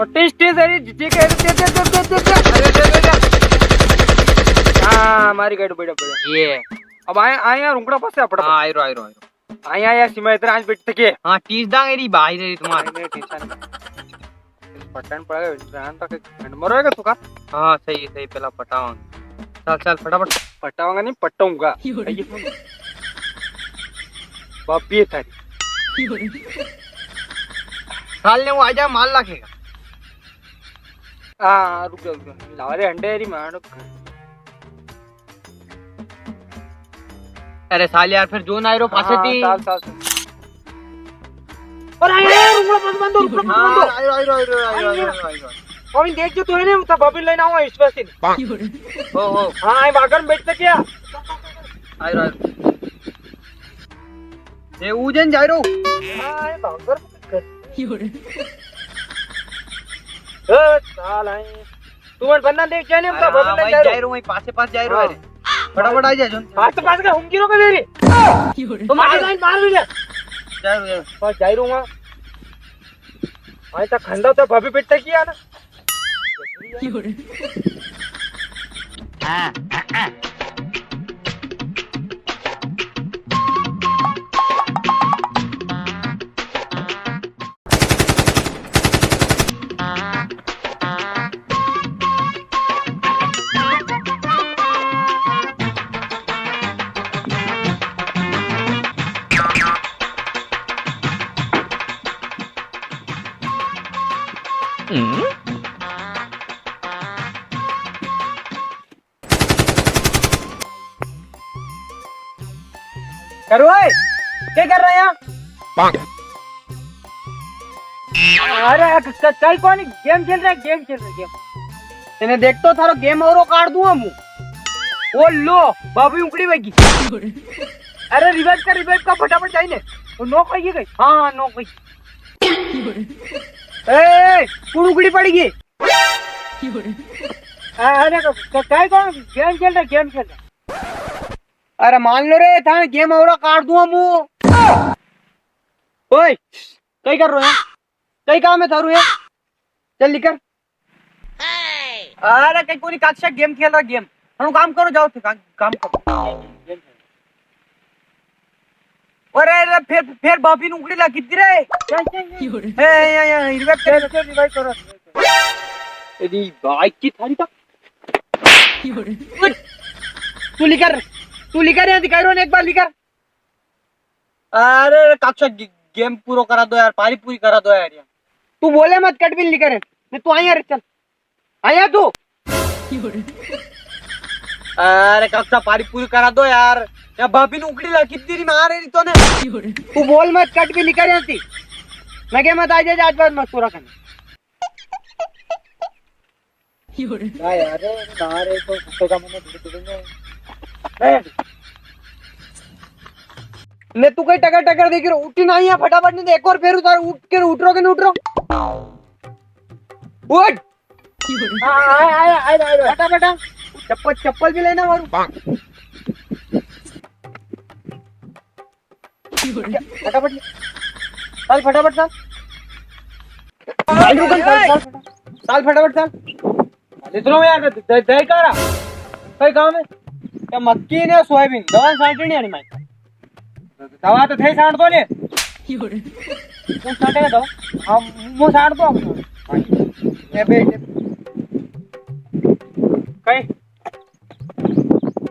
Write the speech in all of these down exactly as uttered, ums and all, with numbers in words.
और test test, अरे जीजे के, अरे दे दे दे दे दे दे। अरे दे दे दे। हाँ, मारी गाड़ी, बढ़िया बढ़िया। ये। अब आए आए यार, रुकड़ा पासे फटाफट। हाँ, आई रो आई रो आई रो। आए आए यार, सीमा इधर आज बैठ सके। हाँ, टीस दांगे री भाई रे तुम्हारे। नहीं, नहीं, टेंशन नहीं। पटन पड़ेगा, जान तक ठंड मरोएगा तू का? हाँ, सही है, सही, पहला पटावांगा। चल, चल, फटाफट। पटावांगा नहीं, पटाऊंगा। यो रे। ये सुन। बाप भी है थारी। यो रे। साल ने वो आजा, माल लाखेगा। हाँ, रुक जा, रुक जा। लावा रे, अंडे री मारो। अरे साल यार, फिर जोन आयरो पासे हाँ, थी। साल, साल, साल। अरे, अरे, अरे, रुकड़ा बंद, बंद, रुकड़ा बंद, हाँ, बंद। आयो, आयो, आयो, आयो, आयो, आयो, आयो। अभी देख जो तू है ना, तो बबल लेना हुआ इस वक्त। ओ, ओ। हाँ, ये बागर में बैठ तक क्या? आयो, आयो। ये उजन जायरो। हाँ, ये बागर में कर। ए, साल आए। तू मन पन्ना देख जाने, हम तो हाँ, बबल भाई, जायरो। जायरो, वहीं पासे पास जायरो हाँ। है रे। फटाफट आ जा, जोन। पास तो पास का हुमकी रोके दे रे। तो मार लाइन मार भी जा। जायरो, जायरो। बस जायरो वहाँ। भाई, तो खंडा तो भाभी पिट्टा किया ना। करो ए, क्या कर रहा है यहाँ? अरे क-, क-, कई कोनी, गेम खेल रहा है, गेम खेल रहा है, गेम। इने देख तो थारो गेम औरो काट दूं हम। ओ लो, बाबू उंकड़ी वगी। अरे रिवाइव कर, रिवाइव कर, फटाफट जाइने। वो नॉक वई गई। हाँ, हाँ, नॉक वई। ए, कुण उंकड़ी पड़ी गई? अरे क-, क-, कई कोनी, गेम खेल रहा है, गेम खेल रहा है। अरे मान लो रे, थाने गेम औरा काट दूं हम। ओए, कई कर रहे हो? कई काम है थारू है? चल निकल। अरे कई कोनी काक्षा, गेम खेल रहा, गेम। हम काम करो, जाओ थे, काम, काम करो। अरे, अरे, फिर, फिर भाभी नुकड़ी ला कितनी रे? क्या, क्या, क्या? ए, या, या, रिवाइव कर। चल, चल, रिवाइव करो। अरे भाई की थारी तो। उठ। तू लिकर, तू लिकर यहाँ दिखाई रो ने एक बार लिकर। अरे काक्षा गे-, गेम पूरो करा दो यार, पारी पूरी करा दो यार। तू बोले मत, कट भी नहीं लिकर, मैं तू आया रे, चल आया तू। अरे काक्षा पारी पूरी करा दो यार, या भाभी ने उकड़ी ला कितनी री मारे री तोने। तू बोल मत, कट भी लिकर यहाँ थी, मैं क्या मत आ जाए आज बाद मत पूरा करना। ना यार, ना रे, तो कुत्ते का मैंने धीरे धीरे ने। ए! ले तू कई टकर टकर देख रो, उठी ना यहाँ फटाफट, नहीं तो एक और फेर उतार, उठ के उठ रो के नहीं उठ रो। उठ। हाँ, आया, आया, आया, आया, आया। फटाफट आ। चप्पल, चप्पल भी लेना मारू। फटाफट ले। चल फटाफट चल। चल रुक, चल, चल, चल फटाफट चल। इतना में यार दे, दे, दे करा। कई काम है? क्या मक्की ने सोयाबीन, दवा सांटनी आनी माई। दवा तो थे सांट दो ने। तू सांटे का दवा? हम मुंह सांट दो हम। ये बे, ये। कई?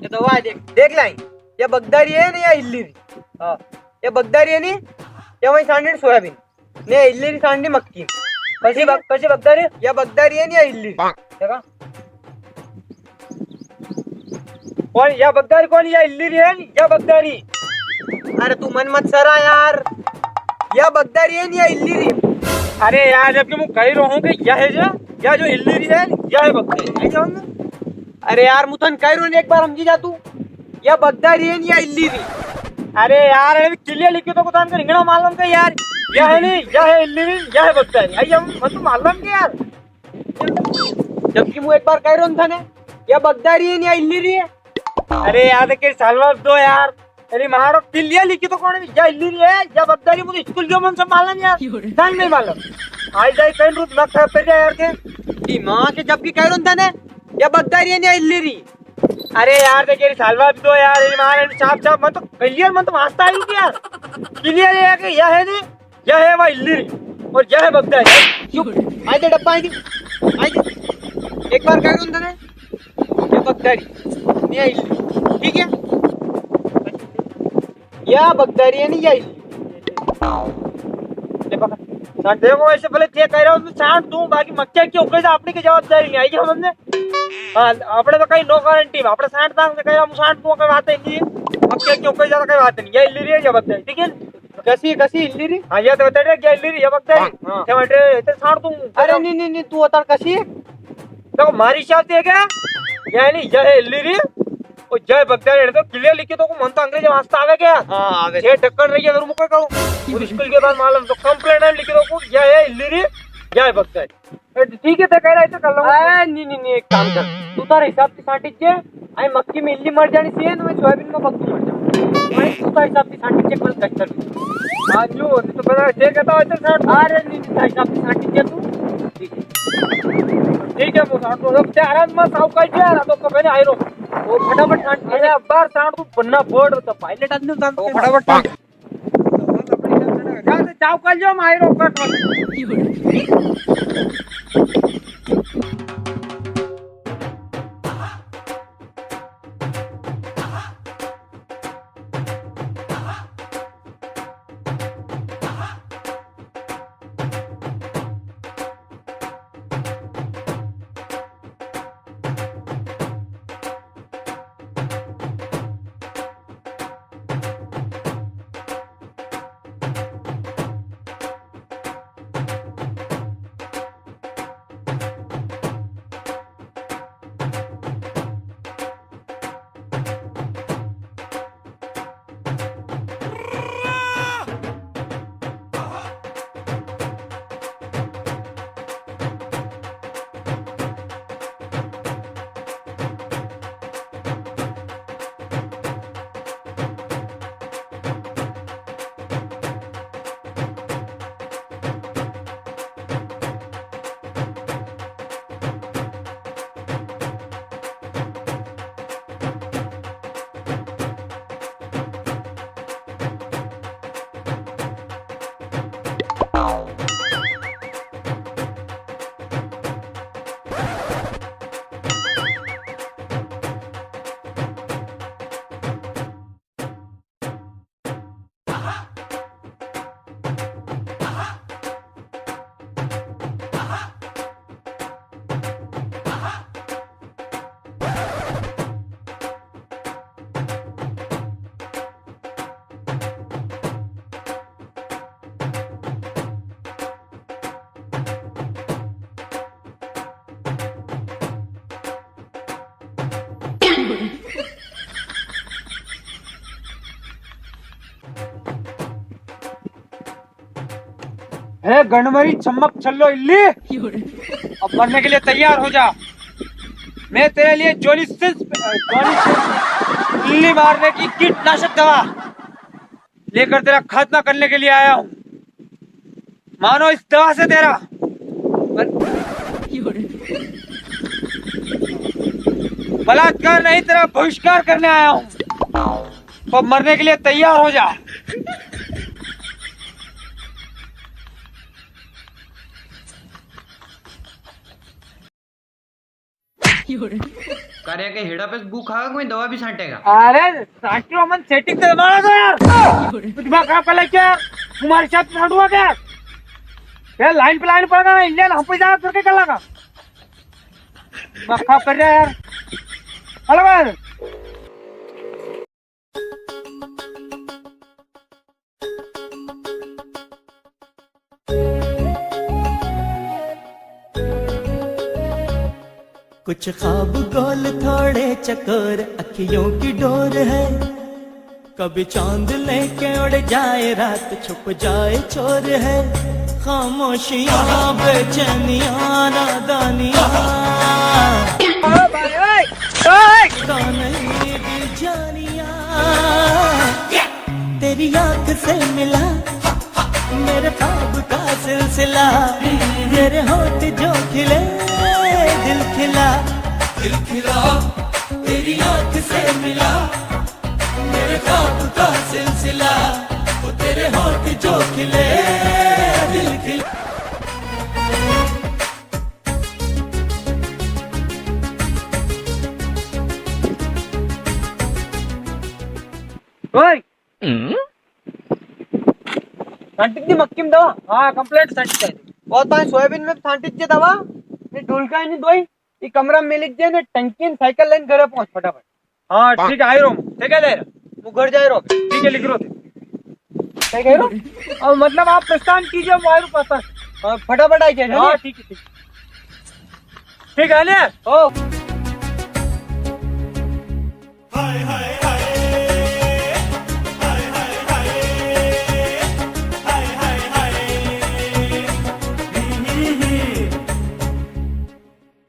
ये दवा है, देख, देख लाई। ये बगदारी है नी या इल्ली री? हाँ। ये बगदारी है नी? या वही सांडी सोयाबीन। ने इल्ली री सांडी मक्की। कसी बग-, कसी बगदारी? या बगदारी है नी या इल्ली री? देखा? कौन या बगदारी, कौन या इल्ली री है, या बगदारी? अरे तू मन मत सरा यार, या बगदारी है नी या इल्ली री? अरे यार, जबकि मैं कही रहा हूँ कि या है जो, या जो इल्ली री है, या है बगदारी, है क्या? अरे यार, मुथन कह रहा हूँ, एक बार समझी जा तू, या बगदारी है नी या इल्ली री? अरे यार, अरे क्लियर लिखी तो कुछ हमको रिंगणा मालूम का यार, या है नी, या है इल्ली री, या है बगदारी, आई हम, हम तो मालूम के यार। जबकि मैं एक बार कह रहा था ने, या बगदारी है नी या इल्ली री है। अरे यार, के सालवा दो यार। अरे मारो किलिया लिखी तो कोण, या इल्ली री है, या बगदारी, मुझे स्कूल के मन से मालूम यार। जान नहीं मालूम। आई जाई कई रो दिमाग खराब कर दिया यार के। दिमाग के जब की कह रहा था ने, या बगदारी है ने इल्ली री। अरे यार, देख, ये सालवा भी दो यार, ये मार, ये चाप, चाप, मैं तो clear, मैं तो वास्ता आई थी यार। Clear है कि यह है नहीं, यह है वह इल्ली री, और यह है बगदारी। चुप, आई दे डब्बा, आई दे, आई दे। एक बार कह रहा था ना, ये बगदारी, नहीं आई इल्ली, ठीक है? या बगदारी है नहीं, या इल्ली। ले पकड़। सर, देखो, ऐसे भले थे कह रहा हूँ, तो छांट दूं, बाकी मक्के की उकई जा, अपनी की जवाबदारी नहीं आएगी हमने। हाँ, अपने तो कहीं no guarantee, अपने सांट दांग से कह रहा हूँ, सांट दूं, कोई बात ही नहीं है। अब क्या क्यों कोई ज्यादा कोई बात नहीं, ये इल्ली री है, ये बगदारी, ठीक है? कसी, कसी इल्ली री? हाँ, ये तो बता रहे, क्या इल्ली री, ये बगदारी? हाँ। क्या बता रहे, इतने सांट दूं। अरे नहीं, नहीं, नहीं, तू बता कसी? तो मारी हिसाब से क्या? ये नहीं, ये है इल्ली री, और जय बगदारी, तो clear लिखी तो को मन तो अंग्रेजी वास्ता आवे क्या? हाँ, आवे। छह ढक्कन रही है, अगर मुझे कहूँ, वो स्कूल के बाद मालूम, तो complaint लिखी तो को, ये है इल्ली री, ये है बगदारी। ए, ठीक है, तो कह रहा है तो कर लो। ए, नहीं, नहीं, नहीं, एक काम कर। तू तारे हिसाब से सांटी जे, आई मक्की में इल्ली मर जानी चाहिए, तो मैं सोयाबीन में बगदू मर जाऊँ। भाई, तू तारे हिसाब से सांटी जे, कल कस्टर। हाँ, न्यू, तो बता, ठीक है, तो ऐसे सांट। अरे, नहीं, नहीं, तारे हिसाब से सांटी जे तू। ठीक है। ठीक है, वो सांट दो। अब ते आराम में साव का जे, आ तो कभी नहीं आई रो। वो फटाफट सांट। अरे, अब बार सांट तू बन्ना बोर्ड तो pilot आदमी सांट। वो फटाफट सांट। जा से चाव कर लियो, माई रो कर। हे गणमरी छम्मक छल्लो इल्ली, अब मरने के लिए तैयार हो जा। मैं तेरे लिए जॉली सिल्स, जॉली सिल्स इल्ली मारने की कीटनाशक दवा लेकर तेरा खात्मा करने के लिए आया हूँ। मानो इस दवा से तेरा बल-, बलात्कार नहीं, तेरा बहिष्कार करने आया हूँ। तो मरने के लिए तैयार हो जा। करे के हेड़ा पे गू खागा, कोई दवा भी सांटेगा। अरे, सांटियो मन सेटिंग तो मारा दो यार। तू दिमाग खराब कर ले क्या? तुम्हारे साथ सांटूंगा क्या? यार, लाइन पे लाइन पड़ेगा ना, इंडियन हम पे जाना, फिर क्या कर लगा? दिमाग खराब कर रहा है यार। हेलो भाई। कुछ ख्वाब गोल थोड़े चकोर, अखियों की डोर है। कभी चांद लेके उड़ जाए, रात छुप जाए चोर है। खामोशियां, बेचैनियां, नादानियां। ओ भाई, ओए, ओए। का नहीं दिल जानिया। तेरी आंख से मिला मेरे ख्वाब का सिलसिला, तेरे होठ जो खिले दिल खिला, दिल खिला। तेरी आंख से मिला मेरे ख्वाब का सिलसिला, वो तेरे होठ जो खिले दिल खिला। ओए। हम्म? छांटी दी मक्की में दवा? हाँ, complete छांटी दी। वो तो सोयाबीन में छांटी दी दवा। ये ढुलका ही नहीं दोई। ये कमरा में मिल जे ने, टंकी ने साइकिल लेने घरे पहुंच फटाफट। हाँ, ठीक है, आई रो हूँ। ठीक है, ले। वो घर जाए रो। ठीक है, लिख रो थे। क्या कह रो? अब मतलब आप प्रस्थान कीजिए, मारू पसंद। हाँ, फटाफट आई जाए, है हाँ, ना? ठीक है, ठीक। ठीक है ने? ओ।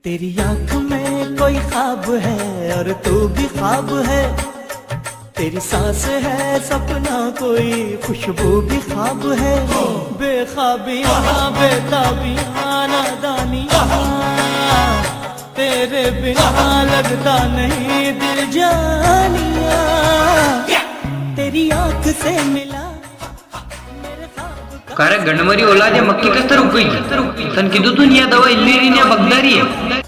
तेरी आंख में कोई ख्वाब है और तू भी ख्वाब है। तेरी सांस है सपना कोई, खुशबू भी ख्वाब है। बेख्वाबियां, बेताबियां, नादानियां, तेरे बिना लगता नहीं दिल जानिया। तेरी आंख से मिला मेरे ख्वाब का कारे गंडमरी औलाद, या मक्की कस्तर उग गई? तन कीधु तू नी, या दवा इल्ली री ने बगदा री है।